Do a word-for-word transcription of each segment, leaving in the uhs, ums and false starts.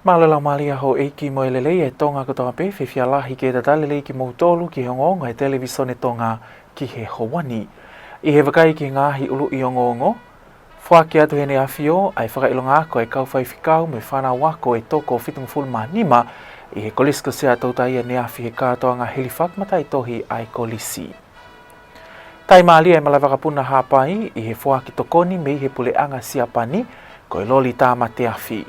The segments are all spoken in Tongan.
Mālō e laumālie ʻa houʻeiki mo e lelei ʻa e Tonga kotoa pē, fiefia lahi ke talitali lelei kimoutolu ki he ongoongo ʻa e Televisone Tonga ki he houa ni. ʻI he vakai ki he ngaahi ʻuluʻi ongoongo, foaki atu ʻe Heʻene ʻAfio ʻa e fakaʻilonga ako ʻa e kau faifekau mo e fānau ako ʻe toko fitungofulu mā nima ʻi he Kolisi ko Siaʻatoutai ʻaneafi he kātoanga hili fakamataʻitohi ʻa e kolisi. Taʻimālie ʻa e malaʻe vakapuna Haʻapai ʻi he foaki tokoni mei he puleʻanga Siapani, ko e loli tāmate afi.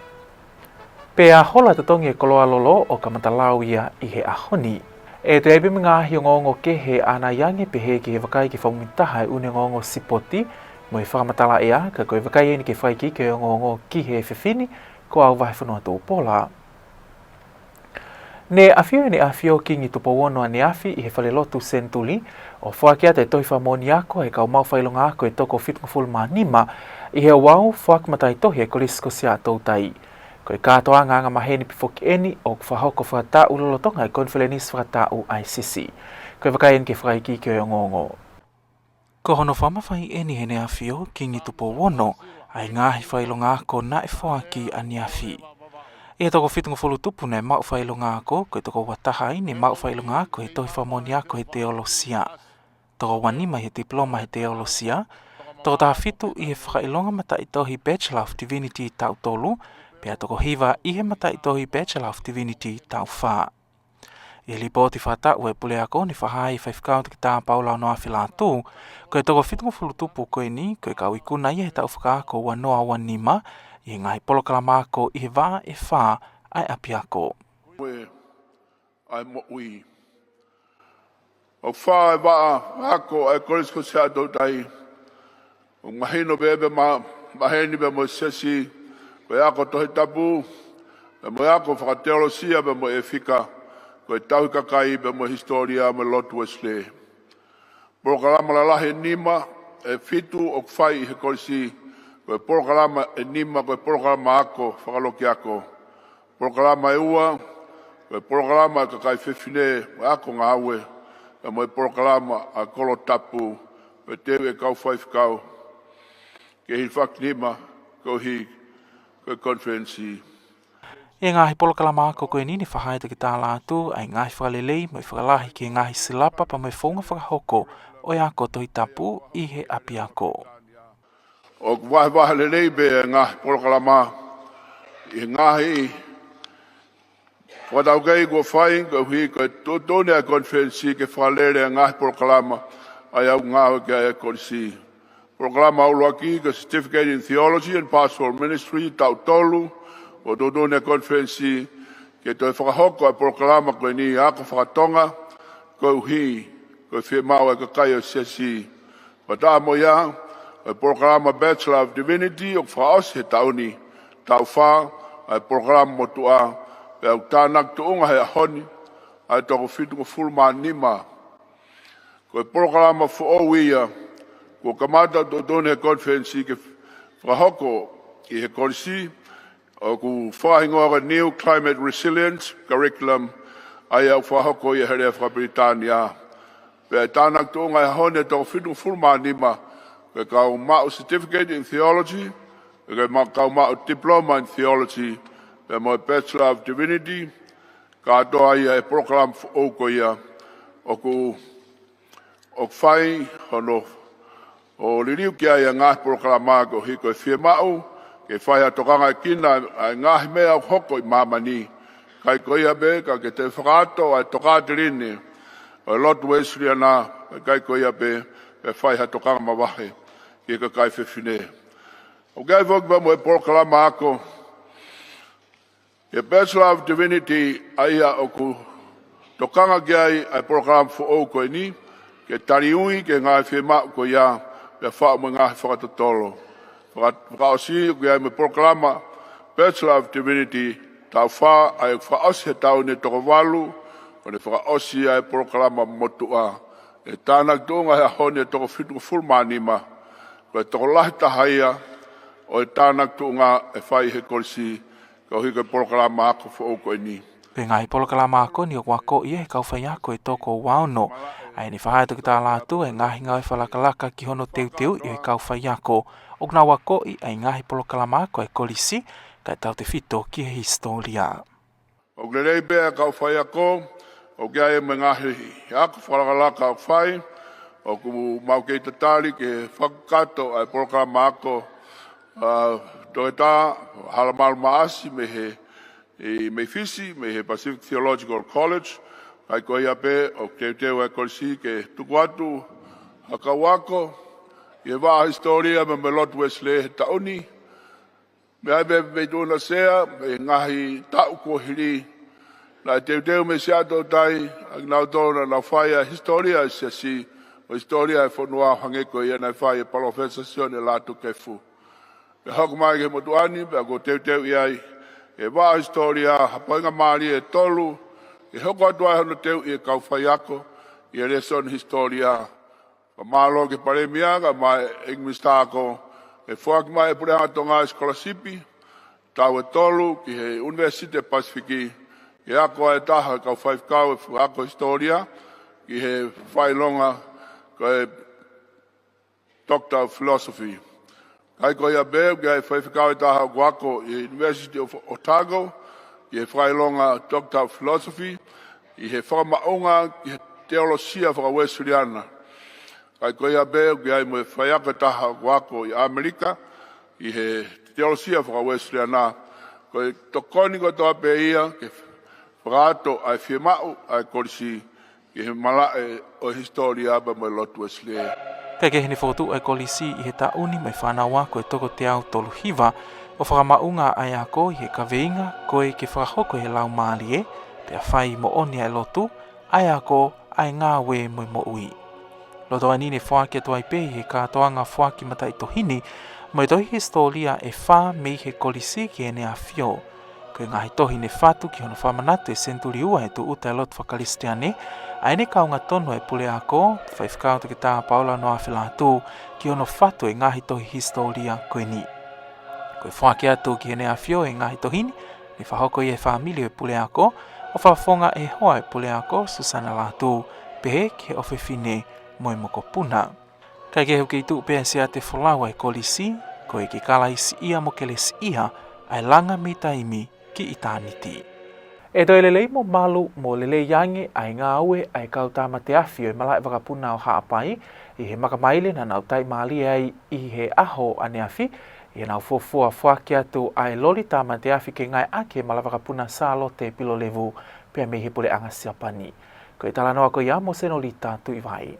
Pea hola totongi e koloa lolo ʻo kamata lau ia ʻi he ʻaho ni. ʻE toe ʻi ai pē mo e ngaahi ongoongo kehe ʻanai ange pehē ki he vakai ki he fakamuimuitaha ʻa e ʻUne Ongoongo Sipoti mo e fakamatala ʻea, ka ko e vakai eni ki he fakaikiiki ʻo e ongoongo ki he efiafi ni, ko au Vahefonua Tuʻupola. Ne ʻafio ʻEne ʻAfio Kingi Tupou Ono ʻaneafi ʻi he Falelotu Senituli ʻo foaki atu e tohi fakamoʻoni ako ʻa e kau maʻu fakaʻilonga ako ʻe toko fitungofulu mā nima ʻi he ouau foaki mataʻitohi ʻa e Kolisi ko Siaʻatoutai. Ko e kātoanga angamaheni pē foki eni ʻoku fakahoko fakataʻu lolotonga e konifelenisi fakataʻu ʻa e SISI. Ko e vakai eni ki he fakaikiiki ʻo e ongoongo. Ko hono fakamafaiʻi eni ʻe Heʻene ʻAfio Kingi Tupou Ono ʻa e ngaahi fakaʻilonga ako naʻe foaki ʻaneafi. ʻI he toko fitungofulu tupu naʻe maʻu fakaʻilonga ako, ko e toko uataha ia ne maʻu fakaʻilonga ako he tohi fakamoʻoni ako he teolosia, toko uanima ʻi he tipiloma he teolosia, toko taha fitu ʻi he fakaʻilonga mataʻitohi Bachelor of Divinity taʻu tolu, pea toko hiva ʻi he mataʻitohi Bachelor of Divinity taʻu fā. ʻI he lipooti fakataʻu ʻa e puleako, ne fakahā ʻe he faifekau Toketā Paula Onoafi Lātū, ko e toko fitungofulu tupu ko eni, ko e kau ikuna ia he taʻu fakaako ua noa ua nima ʻi he ngaahi polokalama ako ʻi he vaʻa ʻe fā ʻa e ʻapiako. ʻA e moʻui. ʻOku fā ʻa e vaʻa ako ʻa e Kolisi ko Siaʻatoutai. ʻOku mahino pē pea ma-, maheni pea mo e siasi, ko e ako Tohi Tapu, pea mo e ako fakateolosia pea mo e ʻefika, ko e tauhi kakai pea mo e hisitōlia mo e lotu Uēsilē. Polokalama lalahi ʻe nima, ʻe fitu ʻoku fai ʻi he kolisi, ko e polokalama ʻe nima, ko e polokalama ako, fakalokiako. Polokalama ʻe ua, ko e polokalama ʻa e kakai fefine, mo e ako ngāue, pea mo e polokalama ʻa e kolo tapu, ko e teu ʻa e kau faifekau, ke hilifaki nima, koeʻuhi ko e konifelenisi. ʻI he ngaahi polokalama ako ko eni ne fakahā ʻe Toketā Lātū ʻa e ngaahi fakalelei mo e fakalahi ki he ngaahi silapa pea mo e founga fakahoko ʻo e ako Tohi Tapu ʻi he ʻapiako. ʻOku vahevahe lelei pē ʻa e ngaahi polokalama ʻi he ngaahi fakataukei kuo fai, koeʻuhi ko e tuʻutuʻuni ʻa e konifelenisi ke fakalele ʻa e ngaahi polokalama ʻa ia ʻoku ngāueʻaki ʻe he kolisi. Polokalama ʻuluaki ko e Certificate in Theology and Pastoral Ministry taʻu tolu, ʻoku tuʻutuʻuni ʻe he konifelenisi ke toe fakahoko ʻa e polokalama ko eni ako fakatonga, koeʻuhi ko e fiemaʻu ʻa e kakai ʻo e siasi. Fakataha mo ia, ʻa e polokalama Bachelor of Divinity ʻoku fakaʻosi he taʻu ni, taʻu fā, ʻa e polokalama motuʻa, pea ʻoku tānaki tuʻunga he ʻaho ni ʻa e toko fitungofulu mā nima. Ko e polokalama foʻou ia kuo kamata tuʻutuʻuni ʻe he konifelenisi ke fakahoko ʻi he kolisi, ʻoku fakahingoa ko e New Climate Resilience Curriculum, ʻa ia ʻoku fakahoko ia he lea fakapilitānia. Pea ʻe tānaki tuʻunga he ʻaho ni ʻa e toko fitungofulu mā nima, ko e kau maʻu Certificate in Theology, ko e ma-, kau maʻu Diploma in Theology, pea mo e Bachelor of Divinity, kātoa ia he polokalama foʻou ko ia, ʻoku, ʻoku fai hono ʻo liliu ki ai ʻa e ngaahi polokalama koeʻuhi ko e fiemaʻu ke fai ha tokangaʻekina ʻa e ngaahi meʻa ʻoku hoko ʻi māmani. ʻIkai ko ia pē, ka ke toe fakaʻato ʻa e tokāteline ʻo e lotu Uēsiliana, ʻikai ko ia pē, ke fai ha tokanga mavahe ki he kakai fefine. ʻOku ʻi ai foki pea mo e polokalama ako ʻi he Bachelor of Divinity, ʻa ia ʻoku tokanga ki ai ʻa e polokalama foʻou ko eni, ke taliui ki he ngaahi fiemaʻu ko ia, pea faʻu mo e ngaahi fakatotolo. Faka-, fakaʻosi ʻoku ʻi ai mo e polokalama Bachelor of Divinity taʻu fā, ʻa ia ʻoku fakaʻosi he taʻu ni ʻe toko valu, ʻo ne fakaʻosi ʻa e polokalama motuʻa. ʻE tānaki tuʻunga he ʻaho ni ʻa e toko fitungofulu mā nima, ko e tokolahi taha ia ʻo e tānaki tuʻunga ʻe fai he kolisi, koeʻuhi ko e polokalama ako foʻou ko eni. Ko e ngaahi polokalama ako ni ʻoku akoʻi ia ʻe he kau faiako ʻe toko ua ono. ʻA ia ne fakahā ʻe Toketā Lātū ʻa e ngaahi ngāue fakalakalaka ki hono teuteuʻi ʻo e kau faiako ʻoku nau akoʻi ʻa e ngaahi polokalama ako ʻa e kolisi, kae tautefito ki he hisitōlia. ʻOku lelei pē ʻa e kau faiako, ʻoku ʻi ai mo e ngaahi ako fakalakalaka ʻoku fai, ʻoku mau kei tatali ke fakakakato ʻa e polokalama ako, ʻa, toketā Halamalu Maʻasi mei he, ʻi, mei Fisi, mei he Pacific Theological College, kae ko ia pē ʻoku teuteu ʻa e kolisi ke tuku atu ha kau ako ʻi he vaʻa hisitōlia mo e, mo e lotu Uēsilē he taʻu ni. Meʻa pē mei tuʻuna Sea, mei he ngaahi taʻu kuo hili, naʻe teuteu mei Siaʻatoutai ʻa kinautolu naʻa nau fai ʻa e hisitōlia ʻa e siasi, mo e hisitōlia ʻa e fonua, hangē ko ia naʻe fai ʻe Palōfesa Sione Lātūkefu. Pea hoko mai ki he motuʻa ni, pea kuo teuteu ʻi ai ʻe he vaʻa hisitōlia ha poinga mālie ʻe tolu ke hoko atu ai hono teuʻi ʻe he kau faiako ʻi he lēsoni hisitōlia. Fakamālō ki he Palēmia kae ʻumaʻā e ʻEiki Minisitā Ako, ʻe foaki mai ʻe he Puleʻanga Tonga e sikolasipi, taʻu ʻe tolu ki he ʻUnivēsiti Pasifiki, ke ako ai e taha e kau faifekau ʻi he ako hisitōlia ki he fakaʻilonga ko e Doctor of Philosophy. Kae ko ia pē, ʻoku ʻi ai e faifekau ʻe taha ʻoku ako ʻi he University of Otago, ʻi he fakaʻilonga Doctor of Philosophy, ʻi he fakamaʻunga ki he teolosia faka-Uēsiliana. Kae ko ia pē, ʻoku ʻi ai mo e faiako ʻe taha ʻoku ako ʻi ʻAmelika, ʻi he teolosia faka-Uēsiliana. Ko e tokoni kotoa pē ia ke fakakakato ʻa e fiemaʻu ʻa e kolisi ki he malaʻe ʻo e hisitōlia pea mo e lotu Uēsilē. Kae kehe, ne fokotuʻu ʻa e kolisi ʻi he taʻu ni mo e fānau ako ʻe toko teau tolu hiva, ʻo fakamaʻunga ʻa e ako ʻi he kaveinga ko e ke fakahoko ʻe he laumālie, pea fai moʻoni ʻa e lotu, ʻa e ako, ʻa e ngāue mo e moʻui. Lolotonga ʻeni ne foaki atu ai pē ʻi he kātoanga foaki mataʻitohi ni mo e tohi hisitōlia ʻe fā mei he kolisi ki Heʻene ʻAfio. Ko e ngaahi tohi ne fatu ki hono fakamanatu e senituli ua ʻo e tūʻuta ʻa e lotu faka-Kalisitiane, ʻa ʻene kaunga tonu ʻa e puleako, Faifekau Toketā Paula Noafe Lātū, ki hono fatu e ngaahi tohi hisitōlia ko eni. Ko e foaki atu ki Heʻene ʻAfio e ngaahi tohi ni, ne fakahoko ia ʻe he fāmili ʻo e puleako, ʻo fakafofonga ʻe he hoa ʻo e puleako, Susana Lātū, pehē ki he ʻofefine mo e mokopuna. Kae kehe, ʻoku kei tuʻu pē ʻa e siate folau ʻa e kolisi, ko e Ke Kalaisiʻia mo Kelesiʻia, ʻa e langa mei taimi ki ʻitāniti. ʻE toe lelei mo malu mo lelei ange ʻa e ngāue ʻa e kau tāmate afi ʻo e malaʻe vakapuna ʻo Haʻapai, ʻi he makamaile naʻa nau taʻimālie ai ʻi he ʻaho ʻaneafi, ʻi heʻenau fuofua foaki atu ʻa e loli tāmate afi ke ngāueʻaki ʻe he malaʻe vakapuna Sālote Pilolevu, pea mei he puleʻanga Siapani. Ko e talanoa ko ia mo Senolita Tuʻivai.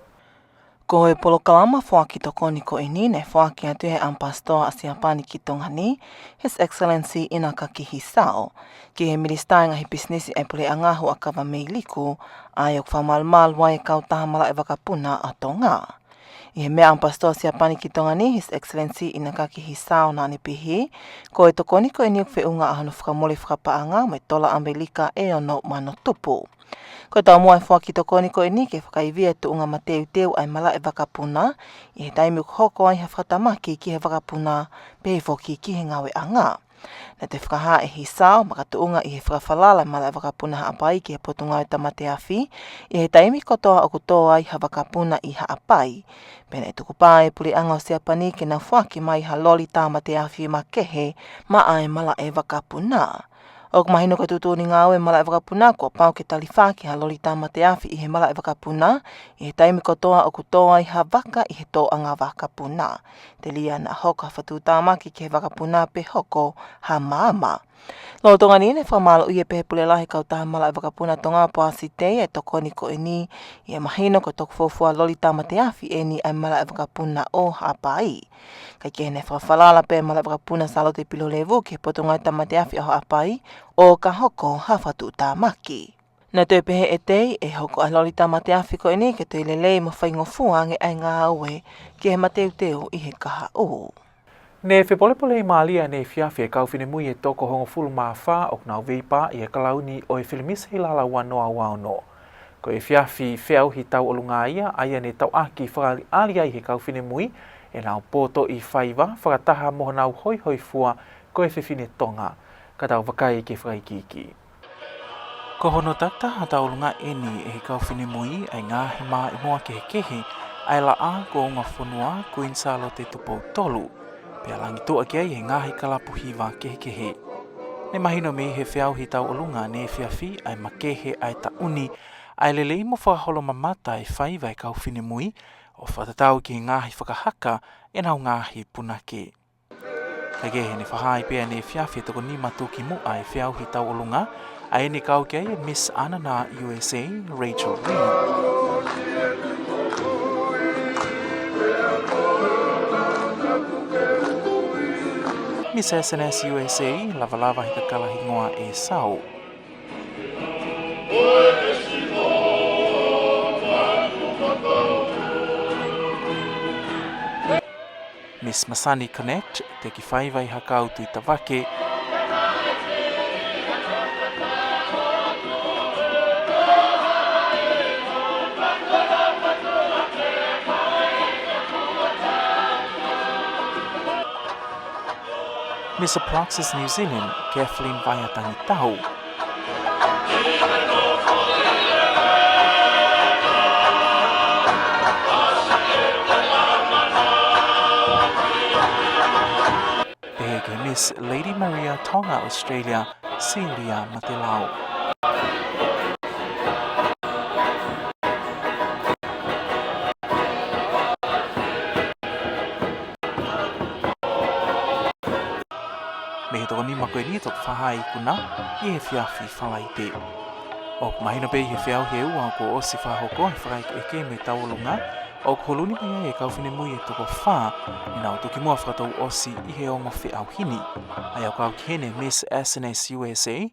Ko e polokalama foaki tokoni ko eni ne foaki atu ʻe he ʻAmipasitoa ʻa Siapani ki Tonga ni, His Excellency Inakaki Hisao, ki he Minisitā ʻo e Ngaahi Pisinisi ʻa e Puleʻanga, Huʻakavameiliku, ʻa ia ʻoku fakamalumalu ai e kautaha malaʻe vakapuna ʻa Tonga. ʻI he meʻa ʻa e ʻAmipasitoa Siapani ki Tonga ni, His Excellency Inakaki Hisao, naʻa ne pehē, ko e tokoni ko eni ʻoku feʻunga ʻa hono fakamole fakapaʻanga mo e tola ʻAmelika ʻe ono mano tupu. Ko e taumuʻa ʻo e foaki tokoni ko eni ke fakaivia e tuʻunga mateuteu ʻa e malaʻe vakapuna, ʻi he taimi ʻoku hoko ai ha fakatamaki ki he vakapuna, pehē foki ki he ngāueʻanga. Naʻe toe fakahā ʻe Hisao, makatuʻunga ʻi he fakafalala ʻa e malaʻe vakapuna Haʻapai ki he Potungāue Tāmate Afi, ʻi he taimi kotoa ʻoku tō ai ha vakapuna ʻi Haʻapai, pea naʻe tukupā ʻa e puleʻanga ʻo Siapani ke nau foaki mai ha loli tāmate afi makehe maʻa e malaʻe vakapuna. ʻOku mahino ko e tuʻutuʻuni ngāue ʻa e malaʻe vakapuna kuo pau ke talifaaki ha loli tāmate afi ʻi he malaʻe vakapuna, ʻi he taimi kotoa ʻoku tō ai ha vaka ʻi he tōʻanga vakapuna, telia naʻa hoko ha fakatuʻutāmaki ki he vakapuna pe hoko ha maama. Lolotonga ʻeni ne fakamālōʻia pē ʻe he Pule Lahi ʻo e Kautaha Malaʻe Vakapuna Tonga, Poasi Tei, ʻa e tokoni ko eni, ʻi he mahino ko e toki fuofua loli tāmate afi ʻeni ʻa e malaʻe vakapuna ʻo Haʻapai. Kae kehe, ne fakafalala pē ʻa e malaʻe vakapuna Sālote Pilolevu ki he Potungāue Tāmate Afi ʻo Haʻapai, ʻo ka hoko ha fakatuʻutāmaki. Naʻe toe pehē ʻe Tei, ʻe hoko ʻa e loli tāmate afi ko eni ke toe lelei mo faingofua ange ʻa e ngāue ki he mateuteu ʻi he kahaʻu. Ne fepolepoleʻi mālie ʻaneefiafi ʻa e kau finemui ʻe toko hongofulu mā fā ʻoku nau veipaʻi ʻi he kalauni ʻo e Filimise ʻi Lala ua noa ua ono. Ko e efiafi feʻauhi tauʻolunga ia, ʻa ia ne tauʻaki fakaʻaliʻali ai ʻe he kau finemui ʻenau pōtoʻi faiva, fakataha mo honau hoihoifua ko e fefine Tonga. Ka tau vakai ki he fakaikiiki. Ko hono takitaha tauʻolunga ʻeni ʻe he kau finemui ʻa e ngaahi maʻimoa kehekehe ʻa e Laʻā kuo Ungafonua, Kuini Sālote Tupou Tolu, pea langituʻa ki ai ʻe he ngaahi kalapu hiva kehekehe. Ne mahino mei he feʻauhi tauʻolunga ʻaneefiafi ʻa e makehe ʻa e taʻu ni, ʻa e lelei mo fakaholomamata e faiva ʻa e kau finemui, ʻo fakatatau ki he ngaahi fakahaka ʻenau ngaahi punake. Kae kehe, ne fakahā ai pē ʻaneefiafi e toko nima tukimuʻa ʻo e feʻauhi tauʻolunga, ʻa ē ne kau ki ai e Miss Anana U S A, Rachel Reed. Miss S N S U S A, Lavalava Hikakala Hingoa ʻEsau. Miss Masani Connect, Teki Faiva ʻi Hakau Tuʻitavake. Miss Apraxis New Zealand, Kathleen Vaiatangitau. Pehē ki he Miss Lady Maria Tonga Australia, Celia Matelau. Mei he toko nima ko eni ʻoku toki fakahā e ikuna ʻi he efiafi Falaite. ʻOku mahino pē ʻi he feʻauhi ʻe ua kuo ʻosi fakahoko he fakaʻekeʻeke mo e tauʻolunga, ʻoku huluni mai ai e kau finemui ʻe toko fā ne nau tukimuʻa fakatouʻosi ʻi he ongo feʻauhi ni. ʻA ia ʻoku kau ki heni e Miss S N S U S A,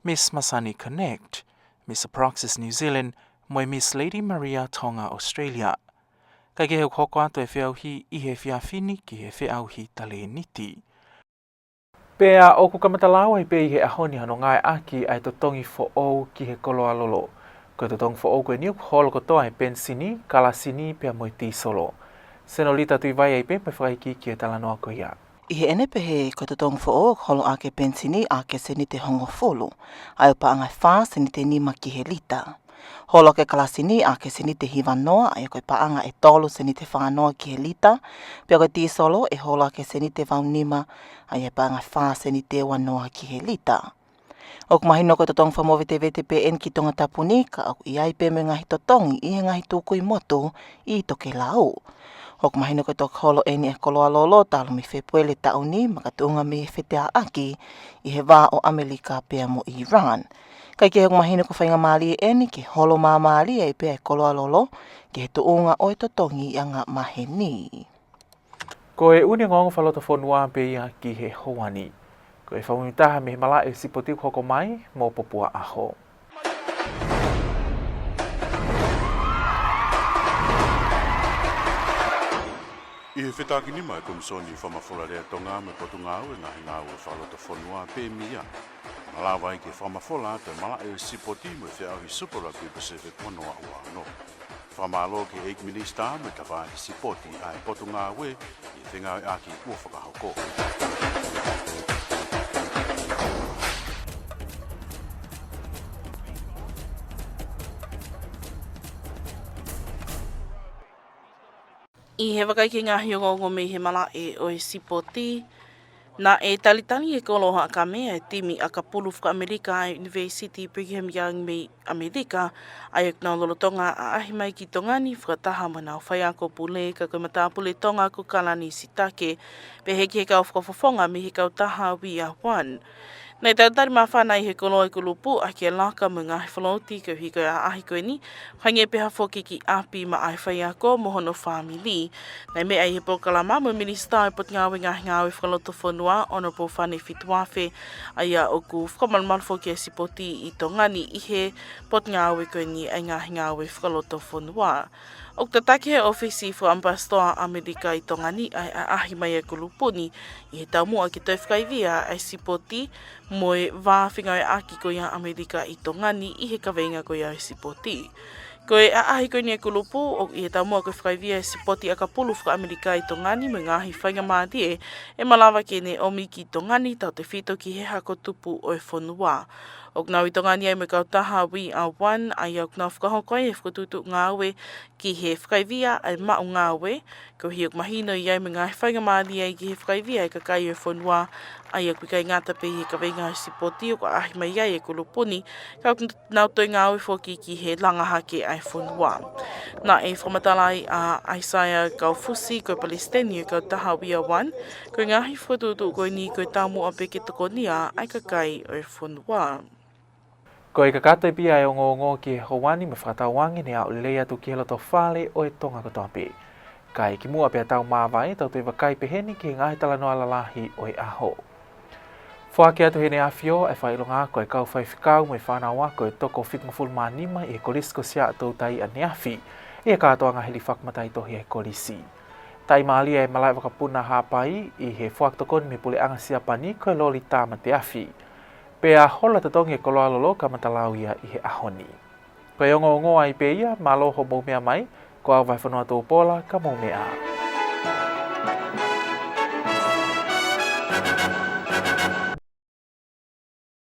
Miss Masani Connect, Miss Apraxis New Zealand, mo e Miss Lady Maria Tonga Australia. Kae kehe, ʻoku hoko atu e feʻauhi ʻi he efiafi ni ki he feʻauhi talēniti. Pea ʻoku kamata lau ai pē ʻi he ʻaho ni hano ngāueʻaki ʻa e totongi foʻou ki he koloa lolo. Ko e totongi foʻou ko eni ʻoku holo kotoa e penisini, kalasini pea mo e tīsolo. Senolita Tuʻivai ai pē mo e fakaikiiki e talanoa ko ia. ʻI heʻene pehē, ko e totongi foʻou ʻoku holo ʻaki e penisini ʻaki e seniti ʻe hongofulu, ʻa ia ʻoku paʻanga ʻe fā seniti ʻe nima ki he lita. Holo ʻaki e kalasini ʻaki e seniti ʻe hivanoa, ʻa ia ko e paʻanga ʻe tolu seniti ʻe fānoa ki he lita, pea ko e tīsolo ʻe holo ʻaki e seniti ʻe vaunima, ʻa ia ʻe paʻanga ʻe fā seniti ʻe uanoa ki he lita. ʻOku mahino ko e totongi fakamovetevete pē eni ki Tongatapu ni, ka ʻoku ʻi ai pē mo e ngaahi totongi ʻi he ngaahi tukui motu ʻi tokelau. ʻOku mahino ko e toki holo eni e koloa lolo talu mei Fēpueli taʻu ni, makatuʻunga mei he feteʻaʻaki ʻi he vā ʻo ʻAmelika pea mo Iran. Kae kehe, ʻoku mahino ko e faingamālie eni ke holo māmālie ai pē e koloa lolo ki he tuʻunga ʻo e totongi ʻi angamaheni. Ko e ʻū ongoongo fakalotofonua pē ia ki he houa ni. Ko e fakamuimuitaha eni mei he malaʻe sipoti ʻoku hoko mai mo Popua ʻAho. ʻI he fetākinima ʻa e Komisoni Fakamafola Lea Tonga mo e Potungāue Ngaahi Ngāue Fakalotofonua, pē mei ai, malava ai ke fakamafola atu e malaʻe sipoti mo e feʻauhi Super Rugby Pacific ua noa ua ono. Fakamālō ki he ʻEiki Minisitā mo e Tavai Sipoti ʻa e Potungāue ʻi he fengāueʻaki kuo fakahoko. ʻI he vakai ki he ngaahi ongoongo mei he malaʻe ʻo e sipoti, naʻe talitali e kolo Haʻakame ʻa e timi ʻakapulu fakaʻAmelika ʻa e ʻUnivēsiti Brigham Young mei ʻAmelika, ʻa ia ʻoku nau lolotonga ʻaʻahi mai ki Tonga ni fakataha mo ʻenau faiako pule, ka ko e matāpule Tonga ko Kalani Sitake, pehē ki he kau fakafofonga mei he kautaha We Are One. Naʻe talitali māfana ʻe he kolo e kulupu ʻaki e laka mo e ngaahi folofola koeʻuhi ko e ʻaʻahi ko eni, hangē pē ha foki ki ʻapi maʻa e faiako mo hono fāmili. Naʻe meʻa ʻi he polokalama mo e Minisitā ʻo e Potungāue Ngaahi Ngāue Fakalotofonua, Honourable Fane Fituafe, ʻa ia ʻoku fakamalumalu foki e sipoti ʻi Tonga ni ʻi he potungāue ko eni ʻa e ngaahi ngāue fakalotofonua. ʻOku tataki ʻe he ʻŌfisi Fakaʻamipasitoa ʻAmelika ʻi Tonga ni ʻa e ʻaʻahi mai e kulupu ni ʻi he taumuʻa ke toe fakaivia ʻa e sipoti mo e vā fengāueʻaki ko ia ʻAmelika ʻi Tonga ni ʻi he kaveinga ko ia ʻo e sipoti. Ko e ʻaʻahi ko eni e kulupu ʻoku ʻi he taumuʻa ke fakaivia e sipoti ʻakapulu fakaʻAmelika ʻi Tonga ni mo e ngaahi faingamālie ʻe malava ke ne ʻomi ki Tonga ni, tautefito ki he hako tupu ʻo e fonua. ʻOku nau ʻi Tonga ni ai mo e kautaha We Are One, ʻa ia ʻoku nau fakahoko ai e fakatuʻutuʻu ngāue ki he fakaivia ʻa e maʻu ngāue, koeʻuhi ʻoku mahino ʻi ai mo e ngaahi faingamālie ʻi he fakaivia ʻa e kakai ʻo e fonua, ʻa ia ʻoku ʻikai ngata pē ʻi he kaveinga ʻo e sipoti ʻoku ʻaʻahi mai ai e kulupu ni, ka ʻoku nau toe ngāue foki ki he langa hake ʻa e fonua. Naʻe fakamatalaʻi ʻa ʻAisea Kaufusi, ko e palesiteni ʻo e kautaha We Are One, ko e ngaahi fakatuʻutuʻu ko eni ko e taumuʻa pē ke tokonia ʻa e kakai ʻo e fonua. Ko e kakato ʻe pē ia e ongoongo ki he houa ni mo e fakatauange ne aʻu lelei atu ki he loto fale ʻo e Tonga kotoa pē. Kae kimuʻa pea tau māvae, tau toe vakai pehē ni ki he ngaahi talanoa lalahi ʻo e ʻaho. Foaki atu he ʻEne ʻAfio ʻa e fakaʻilonga ako ʻa e kau faifekau mo e fānau ako ʻe toko fitungofulu mā nima ʻi he Kolisi ko Siaʻatoutai ʻaneafi, ʻi he kātoanga hili fakamataʻitohi ʻa e kolisi. Taʻimālie e malaʻe vakapuna Haʻapai ʻi he foaki tokoni mei he puleʻanga Siapani ko e loli tāmate afi. Pea hola totongi e koloa lolo kamata lau ia ʻi he ʻaho ni. Ko e ongoongo ai pē ia, mālō hoʻomou meʻa mai, ko au Vahefonua Tupola, ka mou meʻa ā.